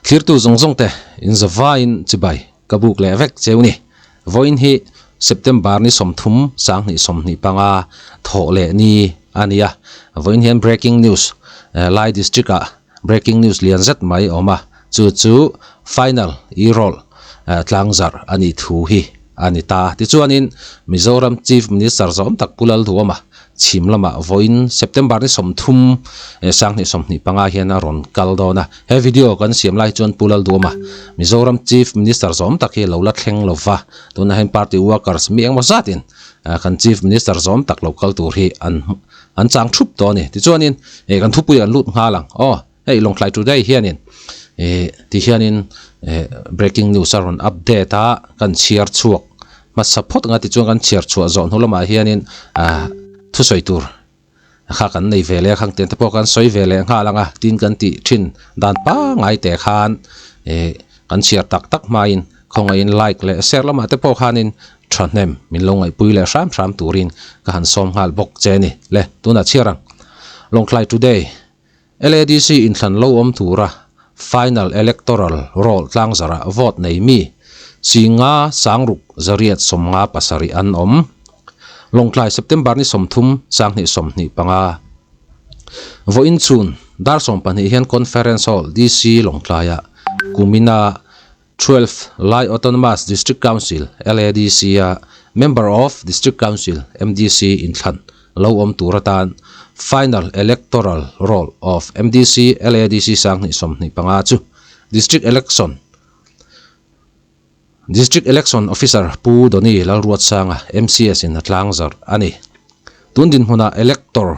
Thlirtu zawng zawng te in zavaiin chibai ka buk leh vek cheu ni. Vawiin hi September ni 30 2025 thawh leh ni a ni a. Vawiin hian breaking news Lai district ah breaking news lian zet mai a awm a, chu chu final e-roll tlangzarh a nih thu hi a ni ta. Tichuanin Mizoram Chief Minister zawm tak Pu Lalduhawma chhim lamah vawiin September ni 30 2025 hian a rawn kal dawn a. He video kan siam lai chuan Pu Lalduhawma Mizoram Chief Minister zawm tak hi lo la thleng lo va, tunah hian party workers mi engemaw zatin kan Chief Minister zawm tak lo kal tur hi an an chang thup tawh a ni. Tichuanin kan thupui an lut nghal ang aw. Hei Lawngtlai Today hianin ih ti hianin ih breaking news a rawn update a kan chhiar chhuak hmasa phawt ang a tichuan kan chhiar chhuah zawh hnu lamah hianin ah thusawi tur kha kan nei ve leh a khang tiang te pawh kan sawi ve leh nghal ang a tin kan tih thin dan pangngai te khan ih kan chhiar tak tak hmain khawngaihin like leh share lamah te pawh khanin thahnem min lo ngaihpui leh hram hram turin ka han sawm nghal bawk che a ni le tunah chhiar ang Lawngtlai Today. LADC inthlan lo awm tura final electoral roll tlangzarah vote nei mi Singa Sangruk zariat 57 an awm. Lawngtlai September ni 30 2025. Vawiin chhun dar 12 hian Conference Hall DC Lawngtlaiah kumina 12 Lai Autonomous District Council, LADC, a Member of District Council, MDC, inthlan lo awm tur atan Final Electoral Roll of MDC, LADC 2025 chu District Election District Election Officer Pu Donny Lalruatsanga, MCS in a tlangzarh a ni. Tun dinhmunah Elector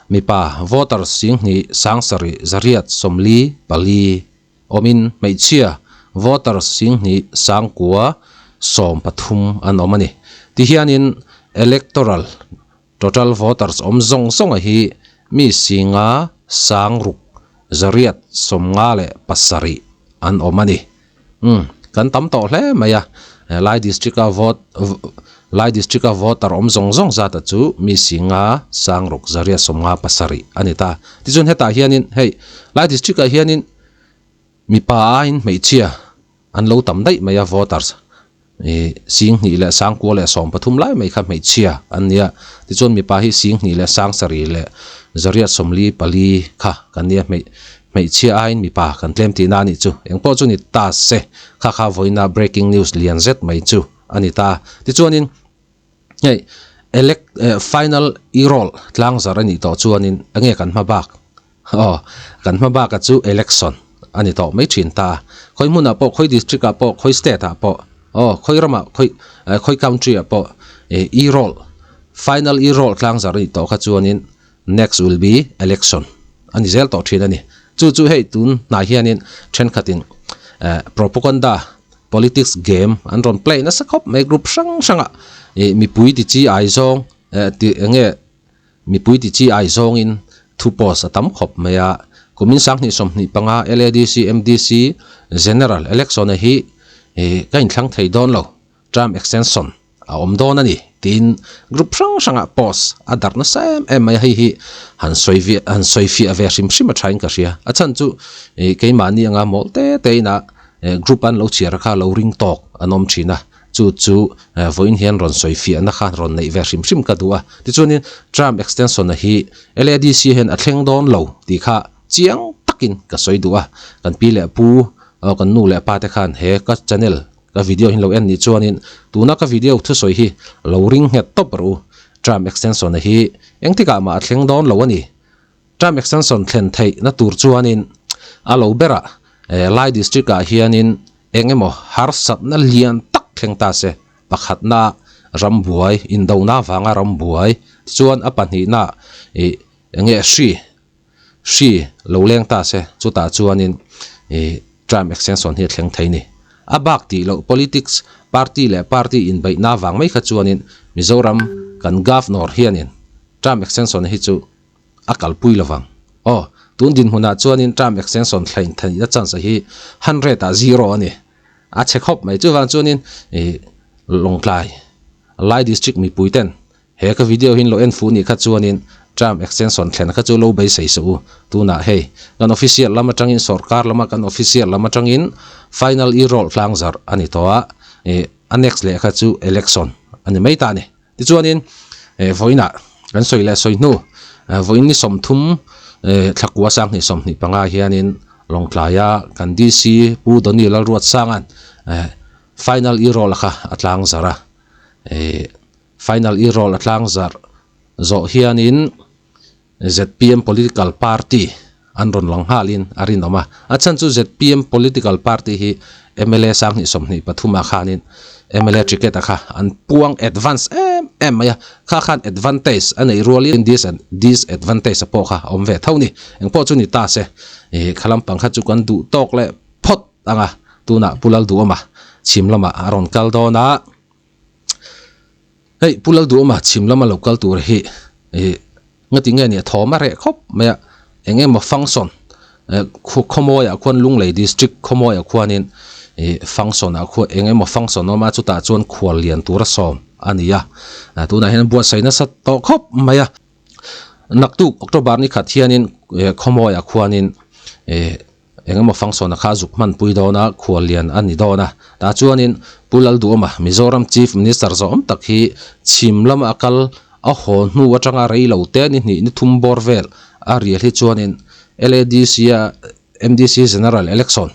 mipa voters 10 7,844 Awmin hmeichhia voters 10 9,013 an awm a ni. Tihianin electoral total voters awm zawng zawnga hi mi 5 6 857 an awm a ni. Umm kan tam tawh hle mai a, Lai district a vote Lai district a voter awm zawng zawng zata chu mi 5 6 857 a ni ta. Tichuan hetah hianin hei Lai district ah hianin mipa aiin hmeichhia an lo tam daih mai a voters ih 10 leh 9 leh 13 lai mai kha hmeichhia an nia. Tichuan mipa hi 10 leh 7 leh 84 kha kan nia hmei hmeichhia aiin mipa kan tlem tihna a nih chu. Engpawh chu ni ta se kha kha vawiina breaking news lian zet mai chu a ni ta. Tichuanin Hei elect eh final e-roll tlangzar a nih tawh chuanin enge kan hma bak? Aw, kan hma baka chu election a ni tawh mai thin ta. Khawi hmunah pawh, khawi district ah pawh, khawi state ah pawh, aw khawi ramah, khawi eh khawi country ah pawh eh e-roll, final e-roll tlangzar a nih tawh kha chuanin next will be election a ni zel tawh thin a ni. Chu chu hei tun hnai hianin thenkhatin eh propaganda Politics game an rawn play nasa khawp mai group hrang hrangah ih mipui ti chi ai zawng eh ti enge mipui ti chi ai zawngin thu post a tam khawp mai a kumin 2025 LADC MDC General Election a hi ih ka inthlang thei dawn lo term extension a awm dawn a ni tiin group hrang hrangah post a darh nasa em em mai a hei hi han sawi ve han sawi fiah ve hrim hrim a thain ka hria a chhan chu ih keimahni anga mawl te te inah eh group an lo chhiar kha lo ring tawk an awm thin a chu chu eh vawiin hian rawn sawi fiahna kha rawn neih ve hrim hrim ka duh a tichuanin term extension a hi L_A_D_C hian a thleng dawn lo tih kha chiang takin ka sawi duh a kan pi leh pu aw kan nu leh pa te khan he ka channel Ka video hi lo en nih chuanin tuna ka video thusawi hi lo ring nghet tawp rawh u. Term extension a hi engtikah mah a thleng dawn lo a ni. Term extension thlen theih na tur chuanin a lo berah Lai district ah hianin eng emaw harsatna lian tak thleng ta se, pakhatna rambuai, indona vanga rambuai, tichuan a pahnihna ih enge hri Hri lo leng ta se, chutah chuanin ih term extension hi a thleng thei ni. A bak tih loh politics party leh party inbeihna vang mai kha chuanin Mizoram kan Governor hianin term extension hi chu a kalpui lovang. Aw, tun dinhmunah chuanin term extension thlain theihna chance hi hundred ah zero a ni. A chhe khawp mai. Chuvang chuanin ih Lawngtlai, Lai district mipuiten He ka video hi in lo en fuh nih kha chuanin Term extension thlen kha chu lo beisei suh u. Tunah hei kan official lam atangin sorkar lama kan official lam atangin final e-roll hlang zarh a ni tawh a, ih a next leh kha chu election a ni mai ta a ni. Tichuanin vawiinah kan sawi leh sawi hnu vawiin ni 30 thlakua sanghnih 25 hianin Lawngtlaia kan DC Pu Donny Lalruatsanga'n final e-roll kha a tlang zarh a, final e-roll a tlang zarh zawh hianin zpm political party an rawn lang nghalin a rinawm a. A chhan chu zpm political party hi mla sanghnih 23 ah khanin mla ticket a kha an puang advance em em mai a, kha khan advantage a neih rualin disadvantage a pawh kha a awm ve tho ni. Engpawh chu ni ta se, ih kha lampang kha chu kan duh tawk leh phawt ang a, tunah Pu Lalduhawma chhim lamah a rawn kal dawn a. Hei Pu Lalduhawma chhim lama lo kal tur hi ih ngati nge nia thawm a reh khawp mai a, eng emaw function khawmawiah khuan Lunglei district khawmawiah khuanin ih function ah khuan eng emaw function a awm a chutah chuan khual lian tura sawm a ni a, tunah hian buatsaih nasa tawh khawp mai a. Naktuk October ni khat hianin khawmawiah khuanin ih Eng emaw function-a kha zuk hmanpui dawn a, khual lian a ni dawn a. Tah chuanin Pu Lalduhawma, Mizoram Chief Minister zawhawm tak hi chhim lama a kal a haw hnu atanga rei lo te ni hnih ni thum bawr vel a rial hi chuanin LADC-a MDC General Election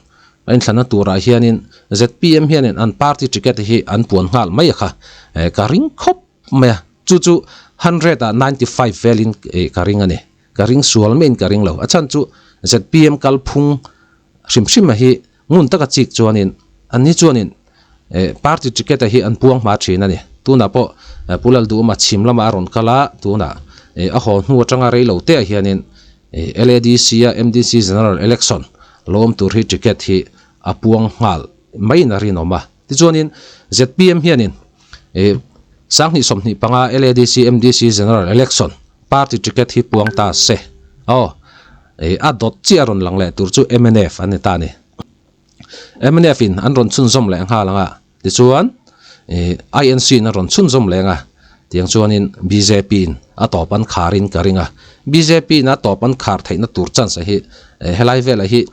a inthlanna turah hianin zpm hianin an party ticket hi an puan nghal mai a kha ka ring khawp mai a. Chu chu hundred ah 95 velin ka ring a ni. Ka ring sual maiin ka ring lo. A chhan chu zpm kalphung hrim hrim a hi ngun taka chik chuanin an ni chuanin party ticket a hi an puang hma thin a ni. Tunah pawh Pu Lalduhawma chhim lamah a rawn kal a, tunah a haw hnu atanga rei lo te ah hianin LADC a MDC General Election lawm tur hi ticket hi a puang nghal maiin a rinawm a. Tichuanin zpm hianin sanghnih 25 LADC MDC General Election party ticket hi puang ta se. Aw, a dawt chiah a rawn lang leh tur chu mnf an ni ta a ni. Mnf in an rawn chhunzawm leh nghal ang a, tichuan INC in a rawn chhunzawm leh ang a, tiang chuanin bjp in a tawp an kharin ka ring a. Bjp in a tawp an khar theihna tur chance hi helai velah hi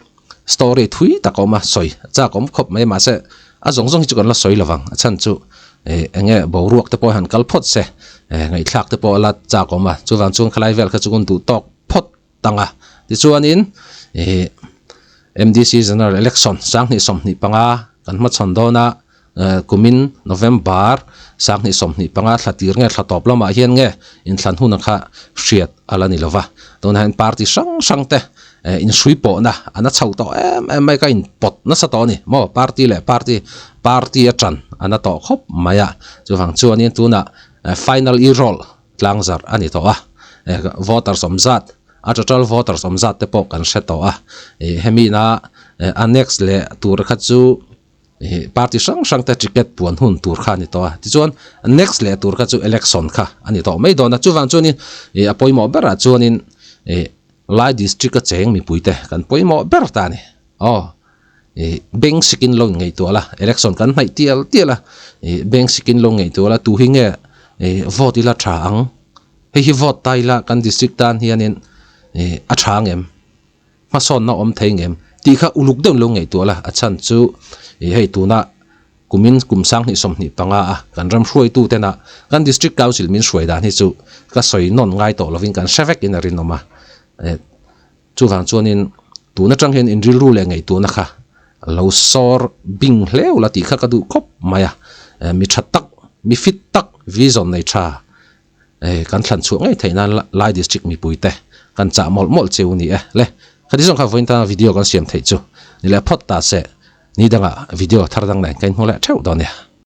Story thui tak a awm a, sawi chak awm khawp mai mahse a zawng zawng hi chu kan la sawi lovang a chhan chu ih eng nge boruak te pawh han kal phawt se eh ngaihthlak te pawh a la chak awm a chuvang chuan khalai vel kha chu kan duh tawk phawt tang a tichuanin ih MDC General Election sanghnih 25 kan hmachhawn dawn a. Kumin November 2025 thla tir nge thla tawp lamah hian nge inthlan hun kha hriat a la ni lova. Tunah hian party hrang hrang te inhrui pawhna a na chho tawh em em mai ka inpawt nasa tawh a ni maw party leh party party a tan a na tawh khawp mai a. Chuvang chuanin tunah final e-roll tlang zarh a ni tawh a, voters awm zat a total voters awm zat te pawh kan hre tawh a. Hemi ina annex leh tur kha chu. Ih party hrang hrang te ticket puan hun tur kha a ni tawh a, tichuan next leh tur kha chu election kha a ni tawh mai dawn a, chuvang chuanin ih a pawimawh berah chuanin ih Lai district a cheng mipui te kan pawimawh ber ta a ni aw ih bank sikin lo inngaihtuah la election kan hnaih tial tial a ih bank sikin lo ngaihtuah la tu hi nge ih vote ila tha ang hei hi vote ta ila kan district tan hianin ih a tha ang em. Hmasawnna awm thei ngem tih kha uluk deuh lo ngaihtuah la, a chhan chu ih hei tuna kumin kum 2025 a kan ram hruaitu tena kan District Council min hruai dan hi chu ka sawi nawn ngai tawh lovin kan hre vek in a rinawm a, eh chuvang chuanin tun atang hian in rilru leh ngaihtuahna kha lo sawr bing hleu la tih kha ka duh khawp mai a, eh mi tha tak mi fit tak vision nei tha Eh kan thlan chhuah ngei theih nan Lai District mipui te kan chah mawlh mawlh cheu ni e. Le khati zawng kha vawiin tana video kan siam theih chu ni leh phawt ta se ni dangah video thar dang nen ka inhmu leh theuh dawn nia.